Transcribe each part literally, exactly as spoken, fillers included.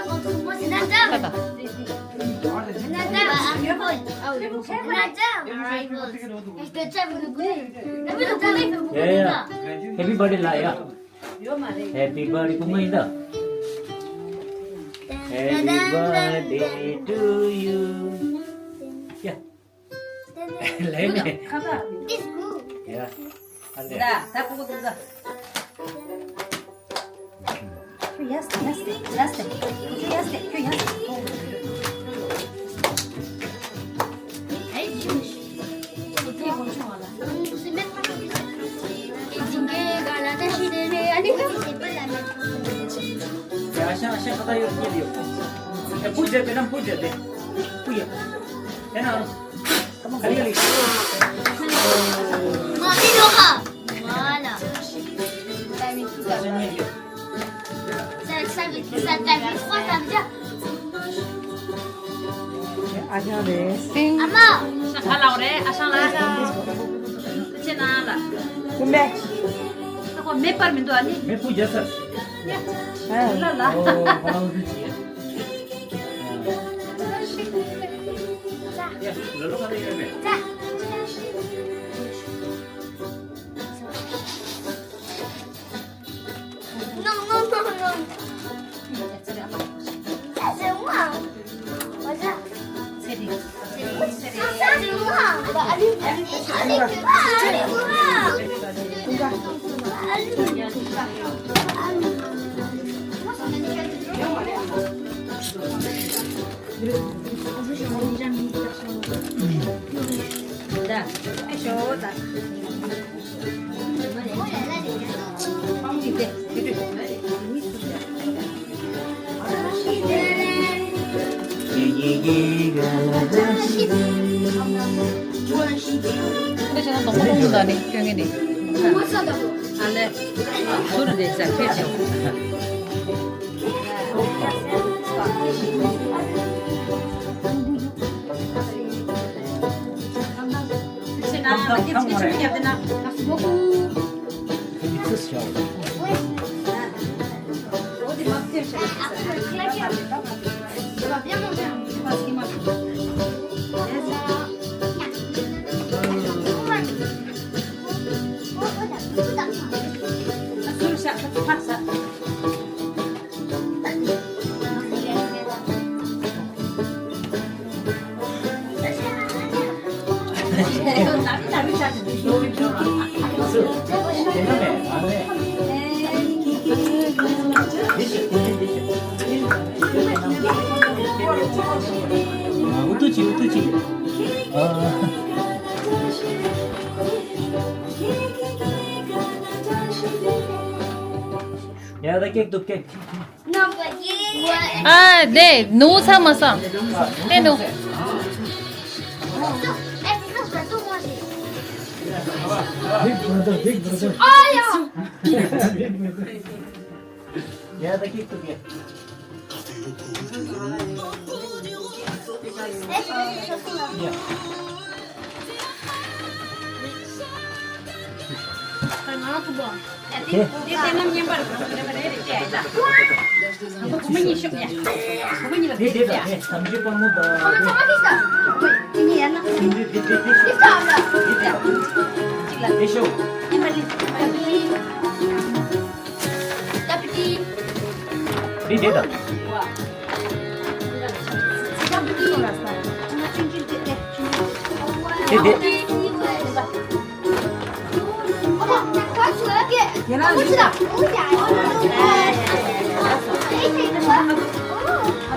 Contre moi, c'est Nathan. Attends. Nathan, arrivals. Nathan, arrivals. Je te tiens, vous le connaissez. T'as vu le gars, il fait beaucoup de dégâts. Happy birthday, Laya. Happy birthday, Kumba, Inda. Happy birthday to you. Yeah. ལན་ནས། ཡ། ཨ་ལེ། ད་ད་ཕྲུ་གུ་དེ་ཚོ། ཁྱོད་ཡར་སྟེ་ཡར་སྟེ་ཡར་སྟེ། ཁྱོད་ཡར་སྟེ་ཁྱོད་ཡར་སྟེ། ཨ་ཤ་ཨ་ཤ་ཁ་ད་ཡོད་སྙེད་ཡོད། ཨེ་པུ་རྒྱབ་དེ་ན་པུ་རྒྱབ་དེ། པུ་ཡ། དེ་ན་ཨ་རོ། Allez, allez. Voilà. Ça, ça, ça t'a mis trois, ça veut dire. ཨ་ཞང་རེད། ཨ་མ། ཤ་ཁ་ལའོ་རེད། ཨ་ཞང་ལ། ཅེ་ན་ལ། ཀུམ་པེ། ད་ཁོ་མེ་པར་མི་འདུག་ཨ་ནི། མེ་པུ་རྒྱབ་ས། ཡ། ལ་ལ། ཨོ་ཧ་ལ་འདི་ཅི། Non, non, non, non. Ça, c'est moi. Voilà. Ça, c'est moi. Bah, allez, allez, allez, allez, allez. ཁྱེད་ཀྱི་ནང་དུ་མོ་གཏོང་གི་འདུག་ནི་སྐྱོན་གི་ནི། ཨ་ལེ། ཟུར་འདི་ཟ་ཁྱེད་ཆོ། ཨུ་ཏུ་ཅི་ཨུ་ཏུ་ཅི། ཨ། ཡ་ད་ཀེག་འདུག་ཀེག་ཨ་དེ་ནུ་ཚ་མ་ས། དེ་ནུ། Big brother, big brother. ཡ་ད་ཀེག་འདུག་ཀེག་འདི་འདི་དང་། འདི་འདི།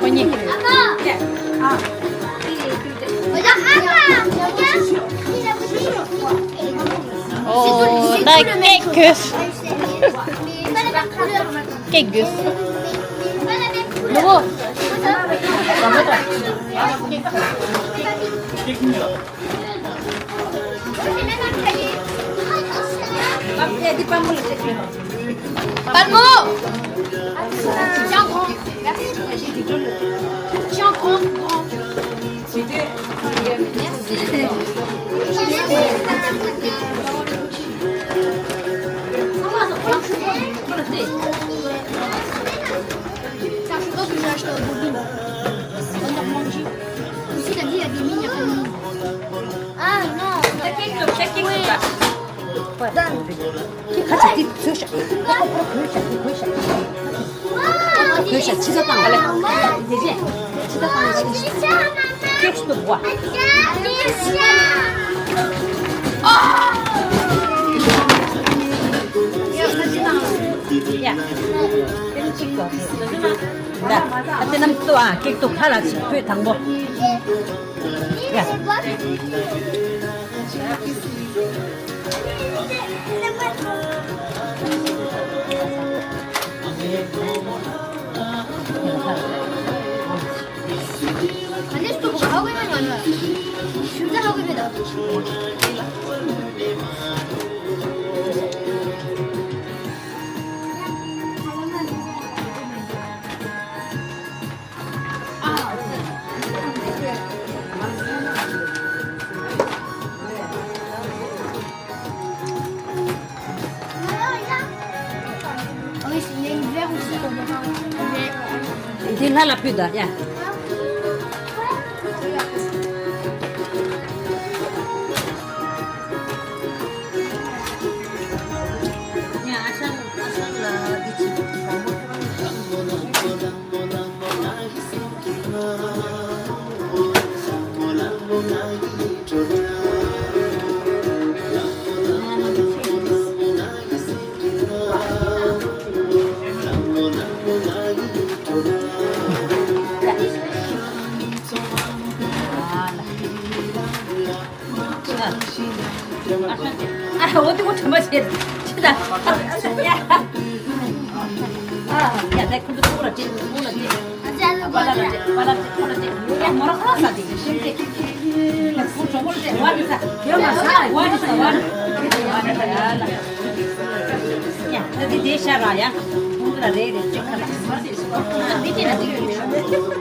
ཁོ་གཉིས། ཨོ། ད་ཀེག་དགོས། ཀེག་དགོས། ནུ་བོ། པར་མོ། Tiens, prends. Tiens, prends, prends. Ici, t'as dit, il y a des mini-, ah, non. ཁྱི་ཁ་ཆེ་དེ་ཚོས་ཤ། ཁོ་ཁོ་ཁོས་ཤ་ཁོས་ཤ། ཁོས་ཤ་ཕྱི་ས་བཏང་ག་ལེ། དེ་རྗེས་ཕྱི་ས་བཏང་ཕྱི་ས། ཁྱོད་ཤི་ཏུ་བ། ཡ། དེ་གཅིག་གོ། ད་ཨ་དེ་རྣམས་ཏུ་ཨ་ཀེག་ཏུ་ཁ་ལ་ཅིག་ཕུད་དང་པོ། ཡ། ག་ནས་སྟོབས་ཧ་གོ་ཡོད་མ་རེད། ཤུལ་ཙམ་ཧ་གོ་མེད་ད། འདི་ལྷ་ལ་ཕུལ་ད་ཡ། ཨ། འོ་དེ་ཁོ་དྲན་པ་བྱེད། ཁྱི་ད། ཡ། ཨ། ཡ་ད་ཁོ་ཚོ་ཁོ་ལ་བྱེད། ཁོ་ལ་བྱེད། ཨ་ཅག་ལ་བྱེད། པ་ལ་ལ་བྱེད། པ་ལ་བྱེད། ཁོ་ལ་བྱེད། ཡ་མོ་ར་ཁོ་ལ་ས་དེ་ཤིན་ཏེ། ཁོ་ཚོ་ཁོ་ལ་བྱེད། ཝ་དེ་ས། ཡ་མ་ས། ཝ་དེ་ས། ཝ་དེ་ས། ཝ་དེ་ས། ཡ་ལ། ཡ་ད་དེ་དེ་ཤ་ར་ཡ། ཁོ་ལ་རེ་རེ་བྱེད་ཁ་ལ། མི་དེ་ལ་དེ་ཡོད།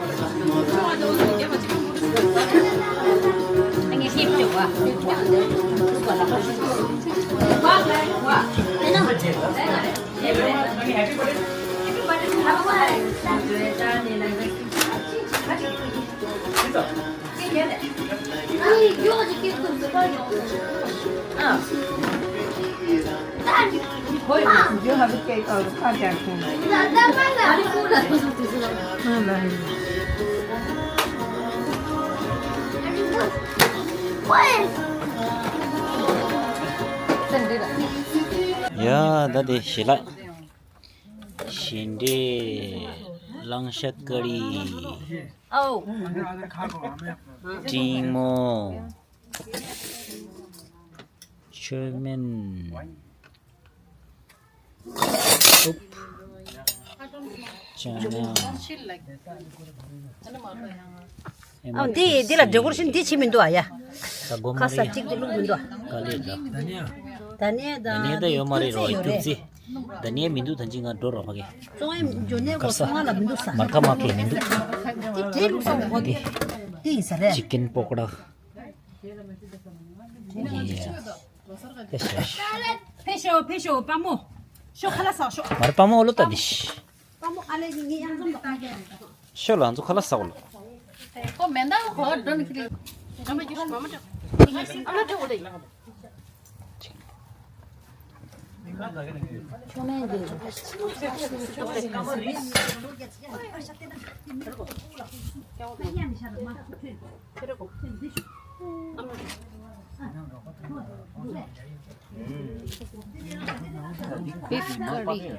ཡ་ད་དེ་ཞི་ལ། ཞི་འདྲེ། གླང་ཤ་ཀ་རི། ཨའོ། ཀྲིན་མོ། ཆོས་སྨན། ཨུབ། ཅ་ན། ཨ་འདི་འདི་ལ་འབྲས་སྐོར་ཤིན་འདི་ཕྱི་མི་འདུག་ཨ་ཡ། ཁ་ས་གཅིག་ཏུ་བླུགས་མི་འདུག་ཨ། ཀ་ལེ་ད། ད་ནས་ད། ད་ནས་ད་ཡོད་མ་རེད་རོ། སྐྱུག་རྩི། ད་ནས་མི་འདུག་ད་ཅི་ང་འགྲོ་རོ་ཕ་གི། ཙོང་ཡ་འཇོ་ནས་གོ་ཙོང་ང་ལ་མི་འདུག་ས། མར་ཁ་མ་ཁ་མི་འདུག་དེ་བྲེ་བླུགས་ས་གོ་དེ། དེ་ཡིན་ས་རེད། ཅི་ཀིན་པོ་ཀོ་ར། ཕེ་ཤོ། ཕེ་ཤོ་པ་མོ། ཤོ་ཁ་ལ་ས་ཤོ། མར་པ་མོ་ལོ་ད་དི་ཤི། པ་མོ་ཨ་ལེ་ངི་ཡང་ཙམ་ད། ཤོ་ལ་ང་ཚོ་ཁ་ལ་ས་ལོ། ཁོ་མེ་མདའ་གོ་འགྲོ་ནི་ཁི་ལི། ཨ་མ་ཡུ་ཤ་མ་མ་ཏྲ། ཨ་མ་ཏྲ་འོ་ལེ། Beef curry.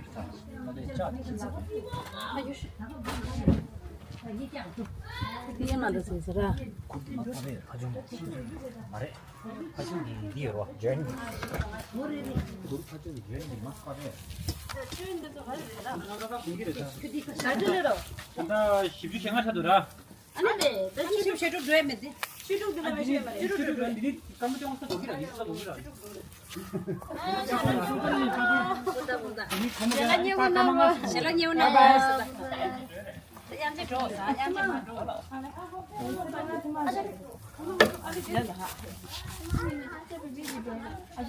ད་བཞི་བཅུ་ཞེ་ལྔ་ཆགས་འདུག་ར། ཨ་ནི་དེ་ད་ཆུ་ཆུ་ཆུ་ཆུ་འགྲོ་ཡ་མེད་དེ། ཆུ་ཆུ་འགྲོ་ཡ་མེད་དེ། ཆུ་ཆུ་འགྲོ་ཡ་མེད་དེ། ཆུ་ཆུ་འགྲོ་ཡ་མེད་དེ། ཞལ་ལག་ཉེ་བོ་གནང་རོགས། ཞལ་ལག་ཉེ་བོ་གནང་རོགས། ཡང་ཅི་འགྲོ་ས་ཡང་ཅི་མ་འགྲོ།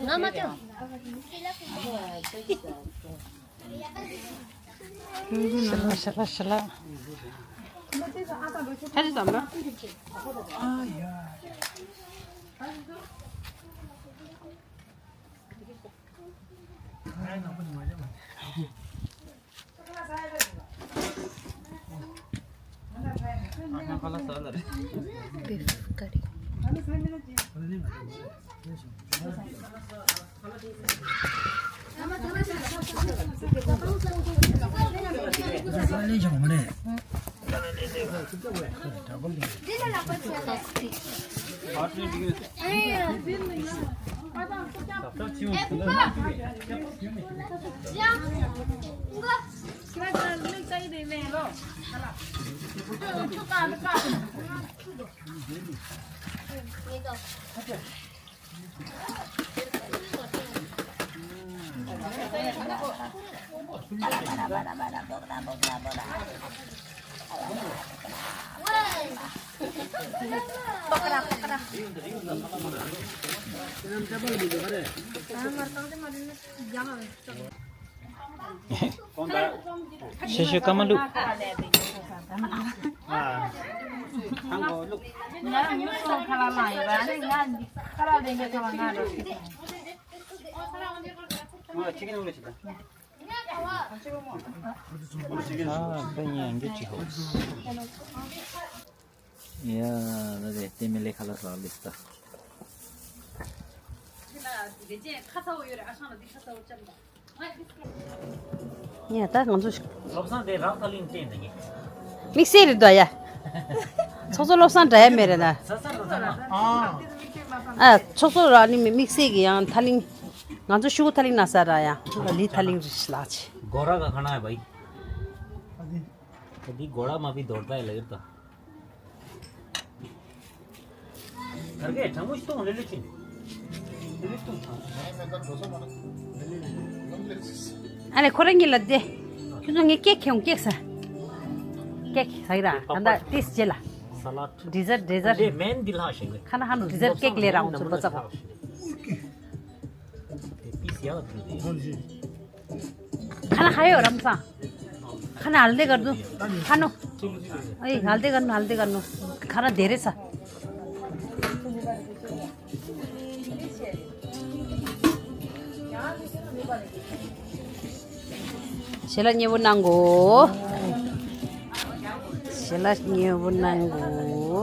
ང་མ་ཐོན། ཞལ་ལག་ཞལ་ལག་ཞལ་ལག་ཁ་ཅིག་ཙམ་ལ། Beef curry. ཤེ་ཤེ་ཀ་མ་ལུག་ཡ་ད་ང་ཚོ་བློ་བཟང་དེ་རང་ཐ་ལིང་བལྟས་འདི་གི་དམིགས་བསལ་རེད་དོ་ཡ། ཚོགས་གཙོ་བློ་བཟང་འདྲ་ཡ་མེད་རེད་ན། ཨ་ཨ་ཚོགས་གཙོ་ར་ནི་མི་དམིགས་བསལ་གི་ཡང་ཐ་ལིང་། ང་ཚོ་ཤུ་གུ་ཐ་ལིང་ན་ས་ར་ཡ་ལི་ཐ་ལིང་རི་ཤི་ལགས་ཆེ། གོ་ར་ག་ཁ་ན་ཡ་བའི་ད་འདི་གོ་ར་མ་བི་དོར་ད་ཡ་ལ་ཡོད་ད། ཨ་ལེ་ཁོ་རང་གཉིས་ལ་བདེ། ཁྱོད་ཚོ་ངས་ཀེག་ཁེ་འོང་ཀེག་ཟ། ཀེག་ཟ་གི་ར་ད་ལྟ་ཏིས་རྗེས་ལ། ཌི་ཟར་ཌི་ཟར། ཁ་ན་ཧ་ནུ་ཌི་ཟར་ཀེག་ལས་རང་ཚོ་པ་ཚ་པོ། ཁ་ན་ཧ་ཡོ་རམ་སང་། ཁ་ན་ཧལ་དེ་གར་དུ། ཁ་ནོ། ཨེ་ཧལ་དེ་གར་ནོ་ཧལ་དེ་གར་ནོ། ཁ་ན་དེ་རེ་ས། ཞལ་ལག་མཉེས་པོ་གནང་གོ་ཞལ་ལག་མཉེས་པོ་གནང་གོ